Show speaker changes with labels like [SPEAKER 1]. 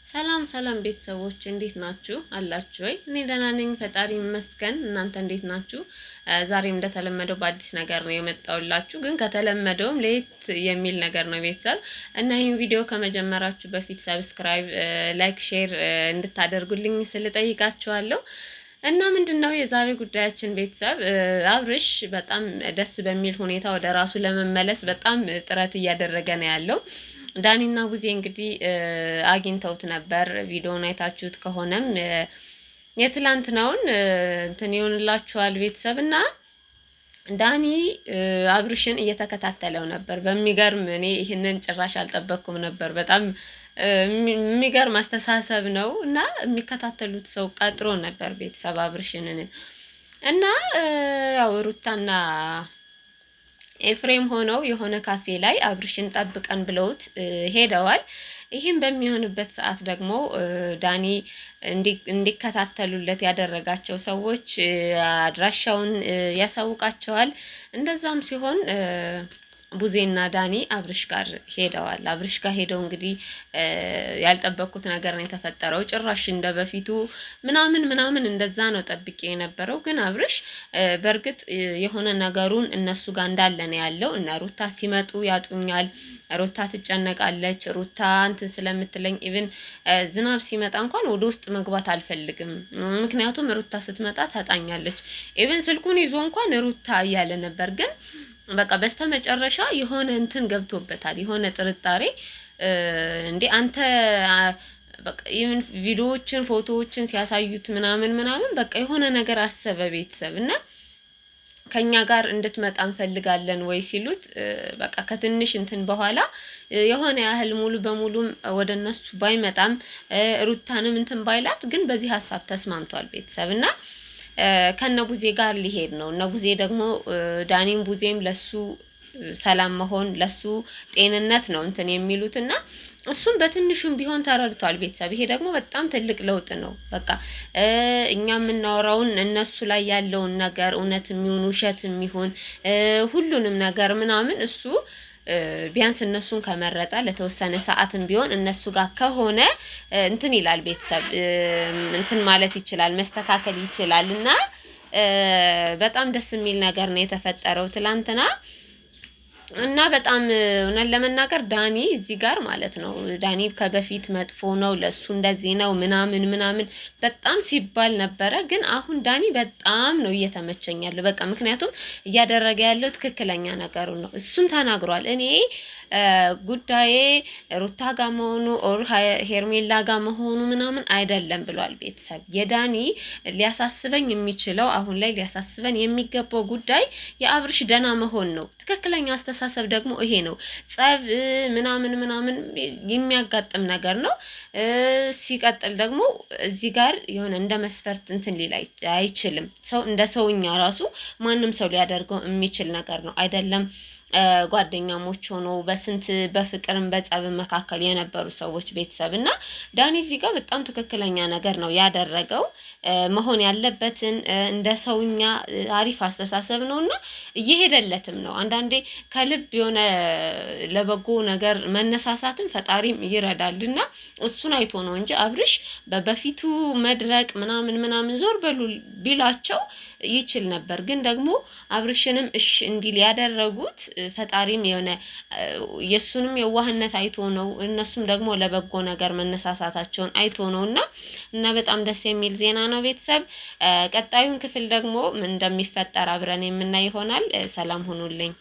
[SPEAKER 1] ሰላም ሰላም ቤተሰቦች እንዴት ናችሁ? አላችሁ ወይ? እኔ ደህና ነኝ፣ ፈጣሪ ይመስገን። እናንተ እንዴት ናችሁ? ዛሬም እንደተለመደው በአዲስ ነገር ነው የመጣሁላችሁ፣ ግን ከተለመደውም ለየት የሚል ነገር ነው ቤተሰብ እና ይህን ቪዲዮ ከመጀመራችሁ በፊት subscribe፣ like፣ share እንድታደርጉልኝ ስል ጠይቃችኋለሁ። እና ምንድን ነው የዛሬ ጉዳያችን ቤተሰብ፣ አብርሽ በጣም ደስ በሚል ሁኔታ ወደ ራሱ ለመመለስ በጣም ጥረት እያደረገ ነው ያለው። ዳኒና ጉዜ እንግዲህ አግኝተውት ነበር። ቪዲዮውን አይታችሁት ከሆነም የትላንትናውን እንትን ይሆንላችኋል ቤተሰብ። እና ዳኒ አብርሽን እየተከታተለው ነበር። በሚገርም እኔ ይህንን ጭራሽ አልጠበቅኩም ነበር። በጣም የሚገርም አስተሳሰብ ነው። እና የሚከታተሉት ሰው ቀጥሮ ነበር ቤተሰብ አብርሽንን። እና ያው ሩታና ኤፍሬም ሆነው የሆነ ካፌ ላይ አብርሽን ጠብቀን ብለውት ሄደዋል። ይህም በሚሆንበት ሰዓት ደግሞ ዳኒ እንዲከታተሉለት ያደረጋቸው ሰዎች አድራሻውን ያሳውቃቸዋል። እንደዛም ሲሆን ቡዜና ዳኒ አብርሽ ጋር ሄደዋል። አብርሽ ጋር ሄደው እንግዲህ ያልጠበቅኩት ነገር ነው የተፈጠረው። ጭራሽ እንደ በፊቱ ምናምን ምናምን እንደዛ ነው ጠብቄ የነበረው። ግን አብርሽ በእርግጥ የሆነ ነገሩን እነሱ ጋር እንዳለ ነው ያለው። እና ሩታ ሲመጡ ያጡኛል፣ ሩታ ትጨነቃለች፣ ሩታ እንትን ስለምትለኝ even ዝናብ ሲመጣ እንኳን ወደ ውስጥ መግባት አልፈልግም፣ ምክንያቱም ሩታ ስትመጣ ታጣኛለች። Even ስልኩን ይዞ እንኳን ሩታ እያለ ነበር፣ ግን በቃ በስተመጨረሻ የሆነ እንትን ገብቶበታል፣ የሆነ ጥርጣሬ። እንዴ አንተ በቃ even ቪዲዮዎችን ፎቶዎችን ሲያሳዩት ምናምን ምናምን በቃ የሆነ ነገር አሰበ ቤተሰብ። እና ከኛ ጋር እንድትመጣ እንፈልጋለን ወይ ሲሉት በቃ ከትንሽ እንትን በኋላ የሆነ ያህል ሙሉ በሙሉም ወደ እነሱ ባይመጣም ሩታንም እንትን ባይላት ግን በዚህ ሀሳብ ተስማምቷል ቤተሰብ። እና ከነ ቡዜ ጋር ሊሄድ ነው። እነ ቡዜ ደግሞ ዳኒም ቡዜም ለሱ ሰላም መሆን ለሱ ጤንነት ነው እንትን የሚሉት፣ እና እሱም በትንሹም ቢሆን ተረድቷል ቤተሰብ። ይሄ ደግሞ በጣም ትልቅ ለውጥ ነው። በቃ እኛ የምናወራውን እነሱ ላይ ያለውን ነገር እውነት የሚሆን ውሸት የሚሆን ሁሉንም ነገር ምናምን እሱ ቢያንስ እነሱን ከመረጠ ለተወሰነ ሰዓትም ቢሆን እነሱ ጋር ከሆነ እንትን ይላል ቤተሰብ፣ እንትን ማለት ይችላል፣ መስተካከል ይችላል። እና በጣም ደስ የሚል ነገር ነው የተፈጠረው ትላንትና። እና በጣም እውነት ለመናገር ዳኒ እዚህ ጋር ማለት ነው፣ ዳኒ ከበፊት መጥፎ ነው፣ ለሱ እንደዚህ ነው ምናምን ምናምን በጣም ሲባል ነበረ። ግን አሁን ዳኒ በጣም ነው እየተመቸኝ ያለው። በቃ ምክንያቱም እያደረገ ያለው ትክክለኛ ነገሩ ነው። እሱም ተናግሯል። እኔ ጉዳዬ ሩታ ጋ መሆኑ or ሄርሜላ ጋ መሆኑ ምናምን አይደለም ብሏል። ቤተሰብ፣ የዳኒ ሊያሳስበኝ የሚችለው አሁን ላይ ሊያሳስበን የሚገባው ጉዳይ የአብርሽ ደህና መሆን ነው። ትክክለኛ አስተሳሰብ ደግሞ ይሄ ነው። ጸብ ምናምን ምናምን የሚያጋጥም ነገር ነው። ሲቀጥል ደግሞ እዚህ ጋር የሆነ እንደ መስፈርት እንትን ሊል አይችልም። ሰው እንደ ሰውኛ ራሱ ማንም ሰው ሊያደርገው የሚችል ነገር ነው አይደለም ጓደኛሞች ሆኖ በስንት በፍቅርም በጸብ መካከል የነበሩ ሰዎች ቤተሰብ። እና ዳኒ እዚህ ጋር በጣም ትክክለኛ ነገር ነው ያደረገው። መሆን ያለበትን እንደ ሰውኛ አሪፍ አስተሳሰብ ነው እና እየሄደለትም ነው። አንዳንዴ ከልብ የሆነ ለበጎ ነገር መነሳሳትን ፈጣሪም ይረዳል፣ እና እሱን አይቶ ነው እንጂ አብርሽ በበፊቱ መድረቅ ምናምን ምናምን ዞር በሉ ቢላቸው ይችል ነበር። ግን ደግሞ አብርሽንም እሽ እንዲል ያደረጉት ፈጣሪም የሆነ የእሱንም የዋህነት አይቶ ነው፣ እነሱም ደግሞ ለበጎ ነገር መነሳሳታቸውን አይቶ ነው። እና በጣም ደስ የሚል ዜና ነው ቤተሰብ። ቀጣዩን ክፍል ደግሞ ምን እንደሚፈጠር አብረን የምናይ ይሆናል። ሰላም ሁኑልኝ።